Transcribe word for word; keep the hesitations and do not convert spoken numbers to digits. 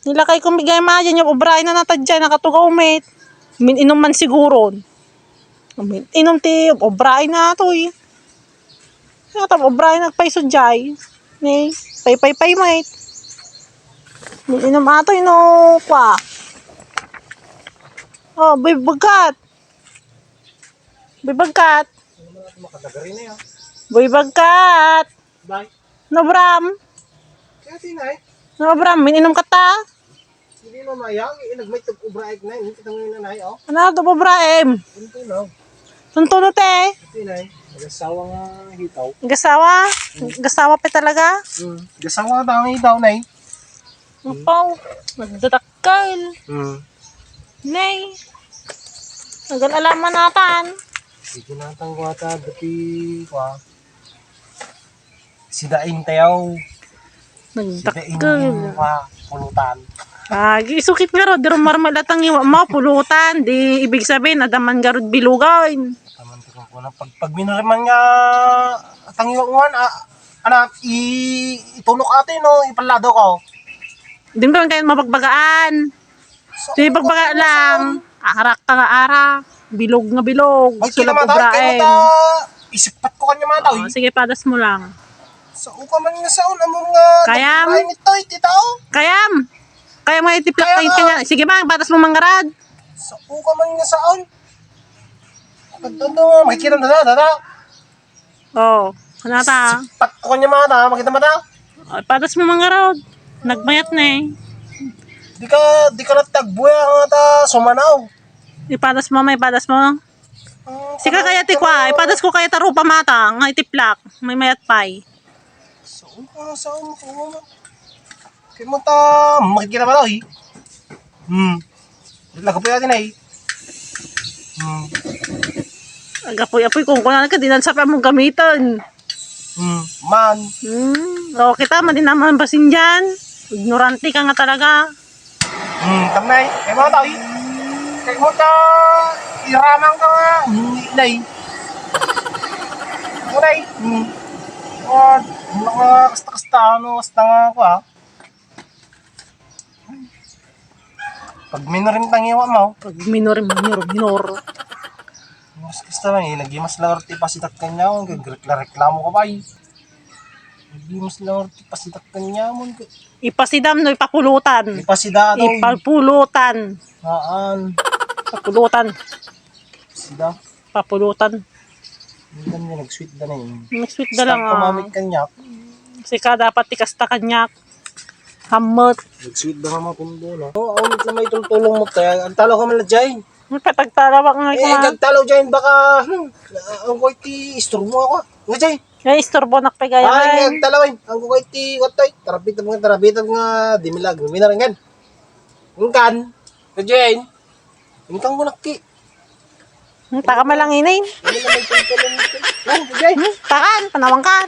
Nilakay ko mi gayam a, diay, obraen na natay diay, nakatugaw met. Min-inom man siguro. Min-inom ti obraen na toy. Kaya tam obraen nagpayso diay. Ne, paypaypay met. Min-inom atoy no, kwa. Oh, boy bagkat. Boy bagkat. Makadagari na yan. Boy bagkat. Bye. No, Bram. Kaya tinay. No, Bram, min-inom ka ta? Hindi mo mayang, inagmay tag obraek na, hindi kita ngayon na, oh. Ano to, obraem? Tuntuno. Tuntuno, te. Tinay. Nagasawa nga hitaw. Gasawa? Gasawa pa talaga? Hmm. Gasawa ta ang hitaw, nay. Apaw, nagdadakkel. Hmm. Nay. Nagal-alaman natan. Sige natan ko ata, dati, kwa. Sidain tayo. Sidain Nagdakkel. Yung, kwa, pulutan. Ah, gisukit nga ro, di ro marmal atang iwa mo, pulutan. Di ibig sabihin, adaman nga ro bilugan. Taman ko kung ano, pag, pag minuriman nga, atang iwa mo, ah, anak, i-, itunok ate, no, ipalado ko. Di mo kayo mapagbagaan. Sa Di ulo pagbaga ko lang. Arak ka nga arak. Bilog nga bilog. Ay, Sulab kinamata, obraen. Kinamata. Isikpat ko kanya mata, Oh, eh. Sige, padas mo lang. Sa uka man nga saon, among nga Kayam? Ay, nito, eh, tita, oh. Kayam? Kayam nga itiplak Kaya kayo nga. Kanya. Sige, bang, padas mo manggarad. Sa uka man nga saon. Pagtanto, makikita na, dada, dada. Oh, ano ta? Sipat ko kanya mata, makita mata? Oh, ipadas mo manggarod. Nagmayat na eh. Di ka, di ka natagbuya nga ta sumanaw. Ipadas mo, may ipadas mo. Ah, Sika ano, kaya ti ano? Kwa, ipadas ko kaya ta rupa mata, nga itiplak, may mayat pay. Saan ka, saan mo, saan mo? Kaya mo ta, makikita ba daw eh? Hmm. Lagapoy natin eh. Hmm. Agapoy-apoy, kung kunan ka, di na sa pa mong gamitan. Hmm. Man. Hmm. O, kita, madi naman basin dyan. Ignorante ka nga talaga. Hmm, tamnay. Kaya mo daw eh. Kaya mo ta, iramang ka nga. Hmm, inay. Unay. Hmm. Mga, mga kasta-kasta, ano, kasta nga ako ah. Pag minorim tangiwa mo. Pag minorim, minor, minor. Mas gusto lang eh, lagi mas lawar ti pasitak kanya, ang gagrekla-reklamo ka pa eh. Lagi mas lawar ti pasitak kanya mo. Ipasidam no, ipapulutan. Ipasida daw. Ipapulutan. Haan. Papulutan. Sida. Papulutan. Hindi niya nag-sweet da na yun. Nag-sweet da lang, ah. Pamamit kanya. Sika dapat ti kasta kanya. Hamot. Nag-sweet da nga mapundo, no? Oo, awit na may tultulong mo, kaya agtalaw ka man na, Jay. May patagtalawak nga Eh, ikaw, ah. Agtalaw, Jay, baka, hmm, ang koy ti istorbo ako. Nga, Jay. Ay, istorbo nak pagaya. Ay, agtalaw, eh. Ang koy ti, what, ay? Tarapit nga, tarapit nga, di milag, minarangan. Ingkan, ka Jane. Ingkan ko nakki. Hmm, taka malang inin. Ano na may pagkalan nito? Oh, ka Jane. Hmm, takan, panawangkan.